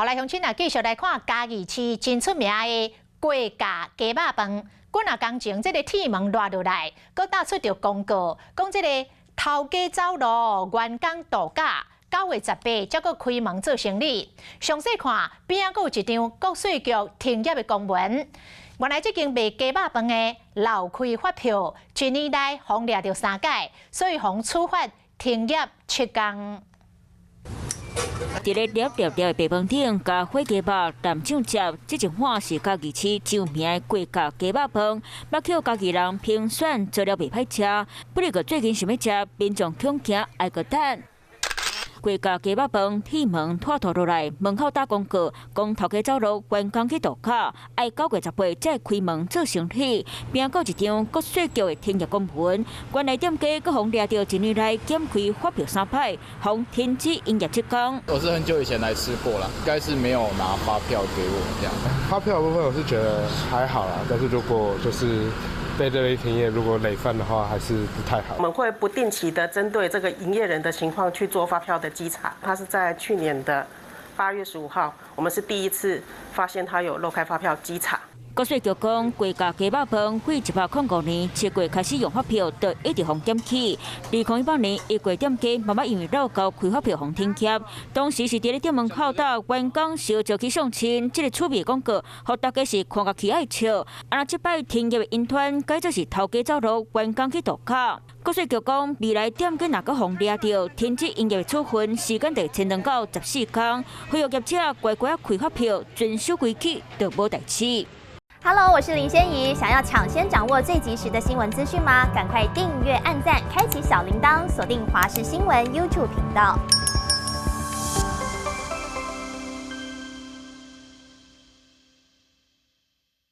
來鄉親啊，繼續來看嘉義市真出名的郭家雞肉飯。幾若工前，這个鐵門落落來，閣打出著公告，講這个頭家走路，員工度假，9月18才閣開門做生意。詳細看邊仔閣有一張國稅局停業的公文。原來這間賣雞肉飯的漏開發票，一年內予掠著三擺，所以予處罰停業7工。佇咧粒粒粒的白飯頂加火雞肉淋醬汁，這一碗是嘉義市著名的郭家雞肉飯。目予嘉義人評選做了袂歹食，不過最近想欲食，民眾恐驚愛閣等。郭家雞肉飯鐵門拖拖落來，門口打廣告，講頭家走路，員工去度假，愛9月18才會開門做生意。邊閣一張國稅局的停業公文，原來店家閣予掠著一年內減開發票三擺，予停止營業7工。我是很久以前來吃過了，應該是沒有拿發票給我這樣。發票部分我是覺得還好啦，但是如果就是被勒令停業，如果累犯的話，還是不太好。我們會不定期的針對這個營業人的情況去做發票的稽查。他是在去年的8月15號，我們是第一次發現他有漏開發票稽查。國稅局講，郭家雞肉飯對105年7月開始用發票，就一直予檢舉。2018年，一個店家嘛嘛因為漏交開發票予停業，當時是佇咧店門口搭員工相招去相親，這个趣味廣告，予大家是看甲起愛笑。啊，這擺停業的因端改做是頭家走路，員工去度假。國稅局講，未來店家若閣予掠著停止營業的處分，時間就會延長到14工。呼籲業者乖乖開發票，遵守規矩，就無代誌。 Hello，我是林仙怡。想要搶先掌握最及時的新聞資訊嗎？趕快訂閱、按讚、開啟小鈴鐺，鎖定華視新聞 YouTube 頻道。